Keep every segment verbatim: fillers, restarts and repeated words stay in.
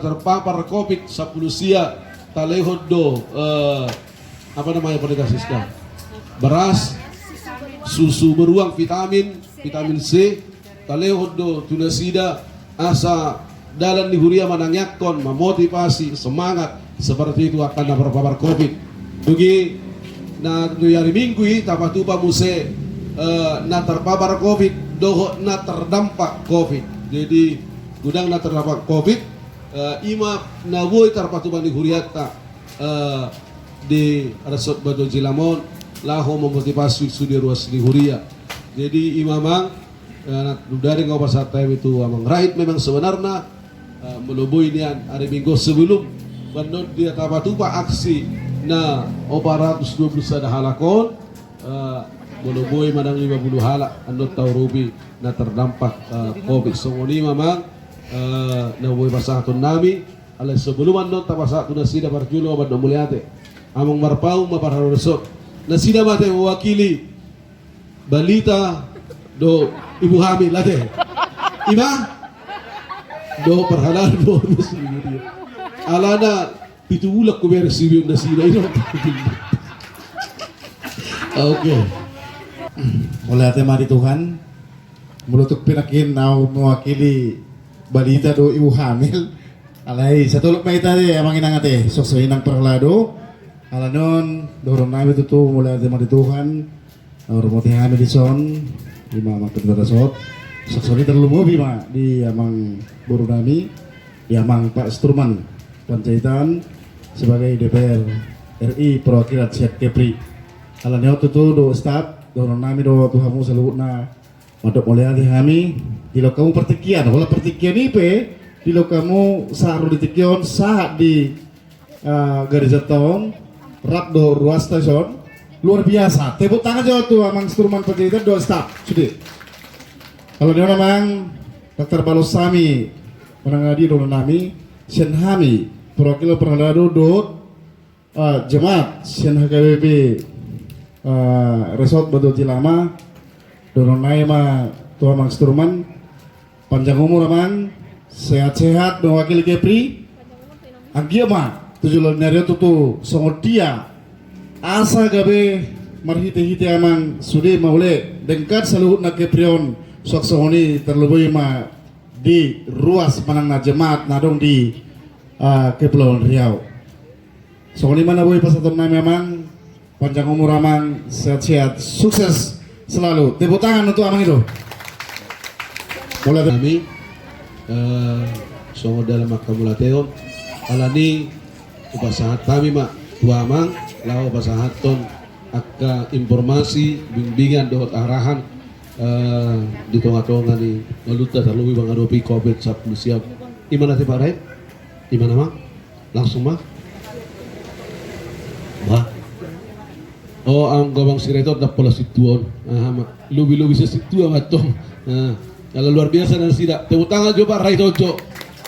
terpapar covid sampulu sia, talehon do, eh, apa namanya, Pak Deka Siska? Beras, susu beruang, vitamin, vitamin C, talehon do tu nasida, asa dalan ni huria manangiangkon, memotivasi, semangat, seperti itu akan na terpapar covid. Bagi na tu ari Minggu i tapatupa muse, eh, na terpapar covid dohot na terdampak covid. Jadi godang na terdampak covid, eh, ima na boi tarpatupa ni hurianta, eh, di Resort Batu Cilamon, laho memotivasi sude ruas ni huria. Jadi ima mang, eh, na dung dadi nga hupasahat hami tu amang Rahit memang sebenarna, eh, molo boi nian ari Minggu sebelum banon dia tapatupa aksi na opat ratus dua puluh sada halak on, eh, molo boi manang lima puluh halak annon taurupi na terdampak, eh, covid. Songon i ma mang, eh, na boi pasahaton nami. Alai sebelum annon tapasahat tu nasida, parjolo amang dohot mauliate, amang marpaung ma parhalado Resort. Nasida ma te mewakili Balita dohot ibu hamil ate. Ima dohot parhalado. Alana pitu bulan hubereng sibion nasida i do. Oke. Mauliate ma di Tuhan. Molo tung pe nangkin au mewakili Balita dohot ibu hamil, alai satolop ma hita ate amang inang ate, suang songon i nang parhalado. Alani on dohonon nami tutu mauliate ma di Tuhan na hurmoti hami dison, ima amang Pendeta Resort. Suang songon i tarlumobi ma di amang boru nami, di amang Pak Sturman Panjaitan sebagai D P R R I perwakilan sian Kepri. Alani on tutu dohot staf, dohonon nami do tu hamu saluhutna, mandok mauliate hami. Dilehon hamu partingkian, holan partingkian i pe dilehon hamu sahat ro di tingki on, sahat di, eh, garejanta on, rap dohot ruasta dison. Luar biasa. Tepuk tangan jo tu amang Sturman Panjaitan dohot staf sude. Alani on amang, dang tarbalos hami manang na dia dohonon nami, sian hami perwakilan parhalado dohot, ah, jemaat sian H K B P, ah, Resort Batu Cilama, dohonon nami ma tu amang Sturman, panjang umur amang, sehat-sehat mewakili Kepri. Anggiat ma tu joloan ni ari on tutu songon dia asa gabe marhite-hite amang sude mauliate, denggan saluhutna Kepri on, suang songon i tarlumobi ma di ruas manang na jemaat na adong di, ah, Kepulauan Riau. Songon i ma na boi pasahaton nami amang, panjang umur amang, sehat-sehat, sukses selalu. Tepuk tangan untuk amang i do. Mauliate hami, eh, songon dalam angka mauliate on, alani hupasahat hami ma tu amang, laho pasahathon angka informasi, bimbingan dohot arahan, eh, di tonga-tonga ni ngolunta tarlumobi mangadopi covid sampulu sia. Ima na te Pak Rahit? Ima na amang? Langsung ma. Wah. Oh, anggo amang Sirait on ndang pola sintua on. Aha ma. Lobi-lobi sian sintua ma tong. Nah, kalau luar biasa nasida. Tepuk tangan jo Pak Rahit on jo.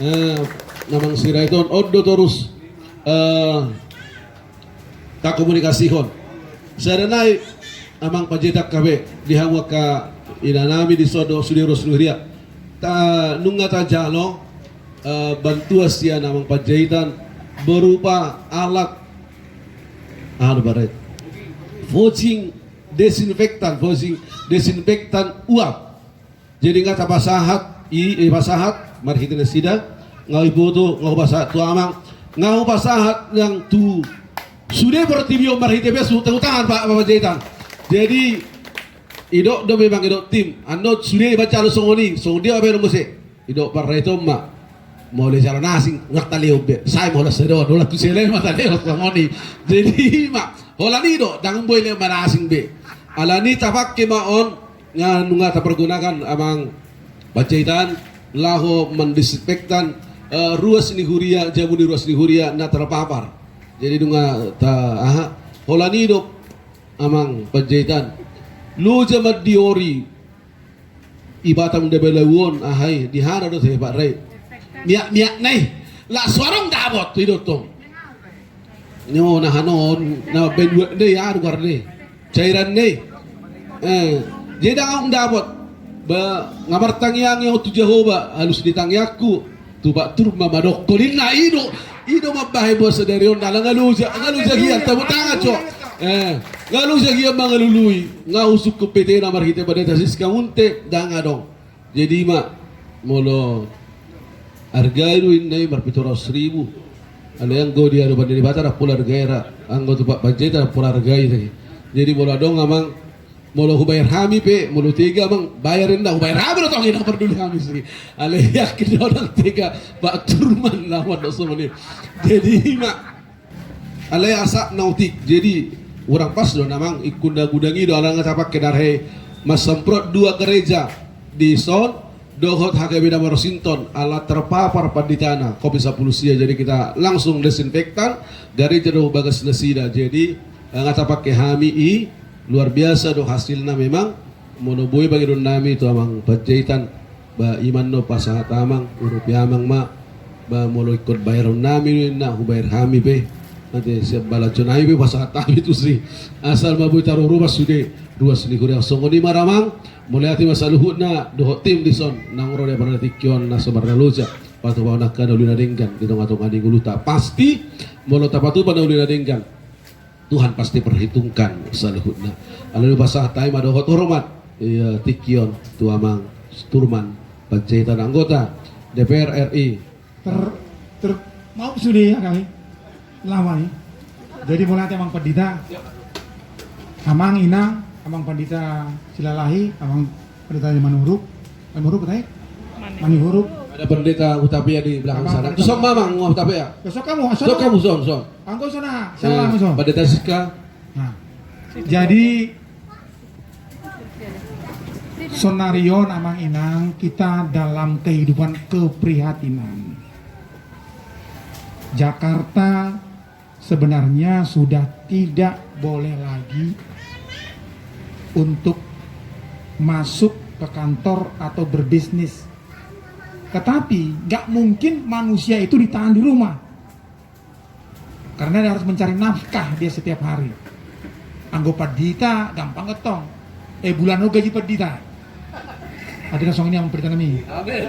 Nah, amang Sirait on, on do torus, eh, takomunikasihon. Sada nai amang Panjaitan gabe di hamu angka inanami dison dohot sude ruas ni huria. Ta, nunga tajalo, eh, bantuan sian amang Panjaitan berupa alat, anu, baret, fosing desinfektan, fosing desinfektan uap. Jadi nga tapasahat i, eh, pasahat marhite nasida, nga huboto, nga hupasahat tu amang, nga hupasahat nang tu sude portibi on marhite Facebook, tepuk tangan Pak, Pak Panjaitan. Jadi idok do memang idok tim, annon sude iba jalo songon i, songon dia baen muse. Idok Pak Rahit on ma, molo jalo na asing nga talehon be, sai ma holan sada on, holan tu sada ma talehon songon i. Jadi ima holan i do, ndang boi lehon ma na asing be. Alani tapake ma on, nga nunga tapergunakan amang Panjaitan laho mendisinfektan, eh, ruas ni huria, jabu ni ruas ni huria na terpapar. Jadi nunga ta, aha, holan i do amang Panjaitan. Loja mandiori i Batam Dabalau on, aha i, di hana do te Pak Rahit? Miak-miak na i. Lak so adong dapot, i do tong. Nyo na hanon, na baen uap na i, anu, goar na i, cairan na i. Eh, jadi ndang adong dapot. Ba, nga martangiang i au tu Jahowa, alus di tangiangku. Tu Pak Turman ma dohonon ninna, i do, i do mambahen buat sadari on, ala nga loja, nga loja hian, tepuk tangan, cok. Eh, nga loja hian mangalului, nga husungkun pe tena marhite Pandita Siska Munte, ndang adong. Jadi ma, molo arga i do ninna i marpitu ratus ribu. Alai anggo di adopan ni Debata ndang pola arga i ra, anggo tu Pak Panjaitan ndang pola arga i. Jadi molo adong amang, molo hubayar hami pe, molo tega amang, bayar ninna, hubayar hami do tong, ndang parduli hami sih. Alai yakin do ndang tega Pak Turman laho mandok songon i. Jadi ma, alai asa na otik. Jadi hurang pas do amang, ingkon na godang i do, ala nga tapake na re mensemprot dua gereja dison dohot H K B Damar Washington, ala terpapar panditana Covid sampulu sia. Jadi kita langsung desinfektan gareja dohot bagas nasida. Jadi nga tapake hami i, luar biasa do hasilna memang. Molo boi pangidoan nami tu amang Panjaitan, ba i ma annon pasahat amang, urupi amang ma, ba molo ingkon bayaron nami ninna, hubayar hami pe. Ate sian balanjo nami pe pasahat hami tusi. Asal ma boi tarurubas sude ruas ni huria. Songon i ma ra amang, mauliate ma saluhutna dohot tim dison naung ro di adopan tingki on, na so marnaloja patupaon angka na uli na denggan di tongatonga ni ngoluta. Pasti molo tapatupa na uli na denggan, Tuhan pasti perhitungkan saluhutna. Alai hupasahat hami ma dohot hormat, ia, tingki on tu amang Turman Panjaitan, anggota D P R R I. Ter, ter, maaf sudah ya kami lama ini. Jadi mauliate amang pandita, amang inang, amang pandita Silalahi, amang Pendeta Manuruk, Manuruk tadi? Manuruk. Ada Pendeta Hutapea di belakang sana. Tuson ma amang Hutapea. Tuson hamu, tuson hamu, tuson, tuson. Anggo tuson, tuson. Pendeta Siska. Nah. Jadi saonari on amang inang, kita dalam kehidupan keprihatinan. Jakarta sebenarnya sudah tidak boleh lagi untuk masuk ke kantor atau berbisnis. Tetapi nggak mungkin manusia itu ditahan di rumah. Karena dia harus mencari nafkah dia setiap hari. Anggo pandita gampang antong. Eh, bulan on gaji pandita. Ate na songon i amang pandita nami. Amin.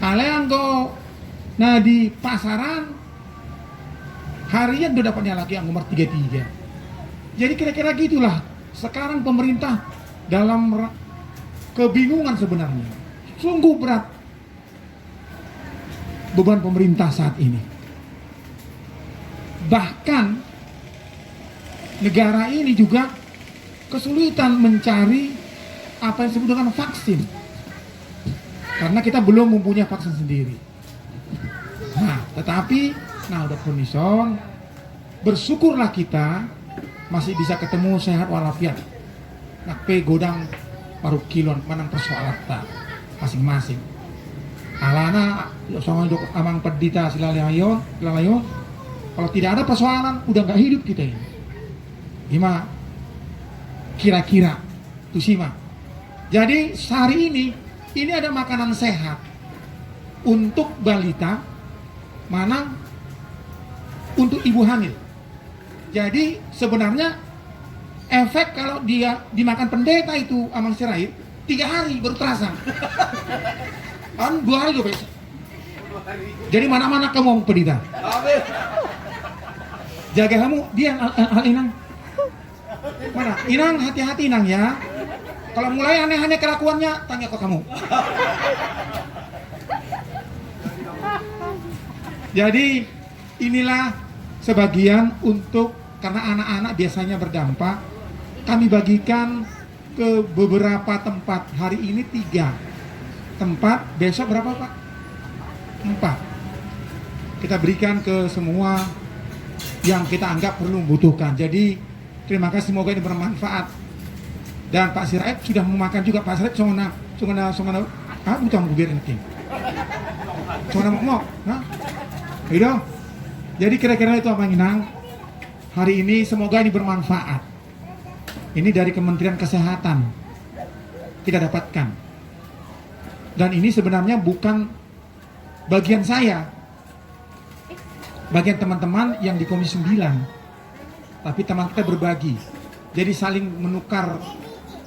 Alai anggo na di pasaran, harian do dapatnya lagi anggo martiga-tiga. Jadi kira-kira gitulah sekarang pemerintah dalam ra-, kebingungan sebenarnya. Sungguh berat beban pemerintah saat ini. Bahkan negara ini juga kesulitan mencari apa yang disebut dengan vaksin. Karena kita belum mempunyai vaksin sendiri. Nah, tetapi, nah, udah kondison, bersyukurlah kita masih bisa ketemu sehat walafiat. Nang pe godang parungkilon manang persoalanta masing-masing. Alana, songon didok amang pandita Silalahi on, Silalahi on, kalau tidak ada persoalan, udah nggak hidup kita ini. Ima kira-kira, tusi ma. Jadi sehari ini, ini ada makanan sehat untuk balita, manang untuk ibu hamil. Jadi sebenarnya efek kalau dia dimakan pendeta itu amang Sirait, tiga hari baru terasa. Kan dua hari juga. Jadi mana-mana kamu amang pendeta. Jaga kamu dia, al-, al-, al-, inang. Mana? Inang, hati-hati, Inang, ya. Kalau mulai aneh-aneh kelakuannya, tanya ke kamu. Jadi, inilah sebagian untuk, karena anak-anak biasanya berdampak, kami bagikan ke beberapa tempat. Hari ini tiga tempat, besok berapa, Pak? Empat. Kita berikan ke semua yang kita anggap perlu membutuhkan. Jadi, terima kasih, semoga ini bermanfaat. Dan Pak Sirait sudah memakan juga, Pak Sirait, songon na, songon na, songon na, ah, bukan gue biarin, King. Songon na, mau, mau, nah, gitu. Jadi kira-kira itu amang inang. Hari ini semoga ini bermanfaat. Ini dari Kementerian Kesehatan kita dapatkan. Dan ini sebenarnya bukan bagian saya, bagian teman-teman yang di Komisi Sembilan. Tapi teman kita berbagi. Jadi saling menukar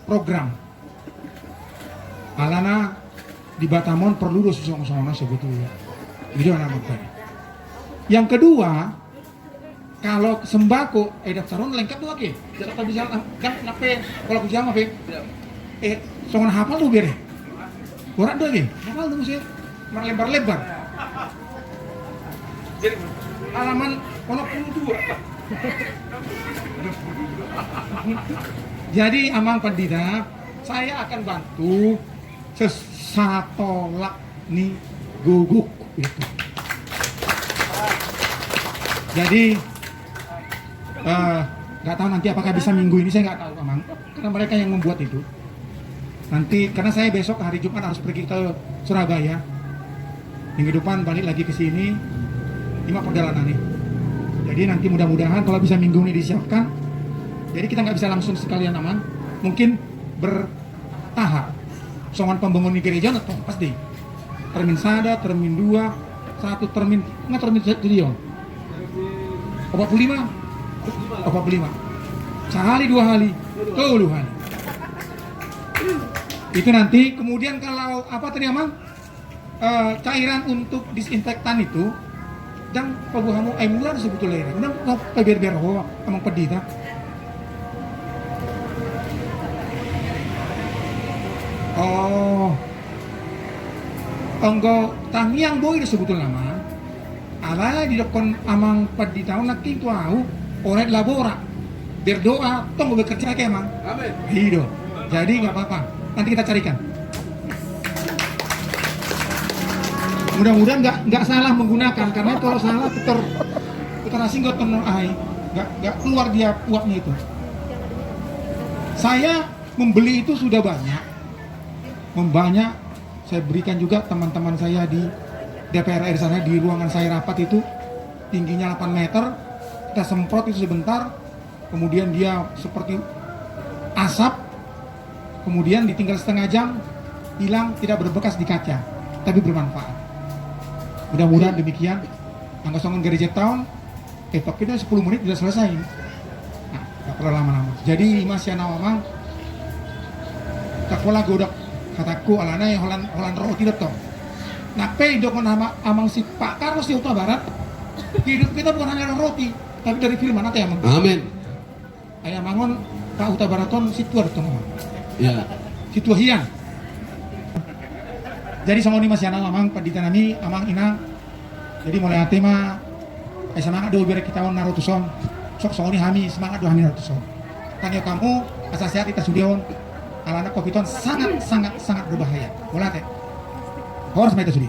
program. Alana Di Batam on perlu do songon-songon sebetulnya. Jadi anak muda. Yang kedua, kalau sembako, eh, daftar on lengkap do ake. Jadi kalau bisa, kan, nape, kalau aku jama, Pe. Eh, songon hapal do bere. Borat do ake. Hapal do, mesti marlebar-lebar. Jadi, halaman onom puluh dua. Jadi, Amang Pandita, saya akan bantu sesatolak ni guguk itu. Jadi, eh, nggak tahu nanti apakah bisa minggu ini, saya nggak tahu, Amang. Karena mereka yang membuat itu. Nanti, karena saya besok hari Jumat harus pergi ke Surabaya. Minggu depan balik lagi ke sini. Ini mah perjalanan nih. Jadi nanti mudah-mudahan kalau bisa minggu ini disiapkan. Jadi kita nggak bisa langsung sekalian, Amang. Mungkin bertahap. Songon pembangunan gereja, no, pasti. Termin sada, termin dua, satu termin, nggak termin satu dia. Opat puluh lima? Opat puluh lima. Sehari, dua hari, tolu hari. Itu nanti, kemudian kalau apa tadi, Amang? Eh, cairan untuk disinfektan itu, dan paboa hamu ai mula sebetulnya ini. Udah mau paberber ho, Amang Pandita. Oh. Anggo tangiang boi do sebetulna, Amang. Alai didokkon Amang Pandita on nangkin tu ahu, ora et labora. Berdoa, tong bekerja ake, Amang. Amin. I do. Jadi nggak apa-apa. Nanti kita carikan. Mudah-mudahan nggak, nggak salah menggunakan, karena kalau salah putar, putar asing gotong ai, nggak, nggak keluar dia uapnya itu. Saya membeli itu sudah banyak, membanyak. Saya berikan juga teman-teman saya di D P R R I sana, di ruangan saya rapat itu, tingginya delapan meter. Kita semprot itu sebentar, kemudian dia seperti asap, kemudian ditinggal setengah jam, hilang, tidak berbekas di kaca, tapi bermanfaat. Mudah-mudahan demikian. Anggo songon gereja town, eh, tapi itu sepuluh menit sudah selesai. Nah, nggak perlu lama-lama. Jadi, Mas, ya, Amang, tak pola godok kataku, alana holan, holan roti do tong. Nah, pe, didok Amang, Amang si Pak Carlos di Huta Barat, hidup kita bukan hanya dari roti, tapi dari firman, ate, Amang. Amin. Ai Amang on, Pak, Huta Barat on, situa do tong, Amang. Ya. Situa hian. Jadi, songon i ma sian ahu, Amang Pandita nami, Amang Inang. Jadi, mauliate ma, ai semangat do bere hita on na ro tuson. Sok songon i hami, semangat do hami na ro tuson. Tangihon hamu, asa sehat hita sude on. Alana covid on sangat, sangat, sangat berbahaya. Mauliate. Horas ma hita sude.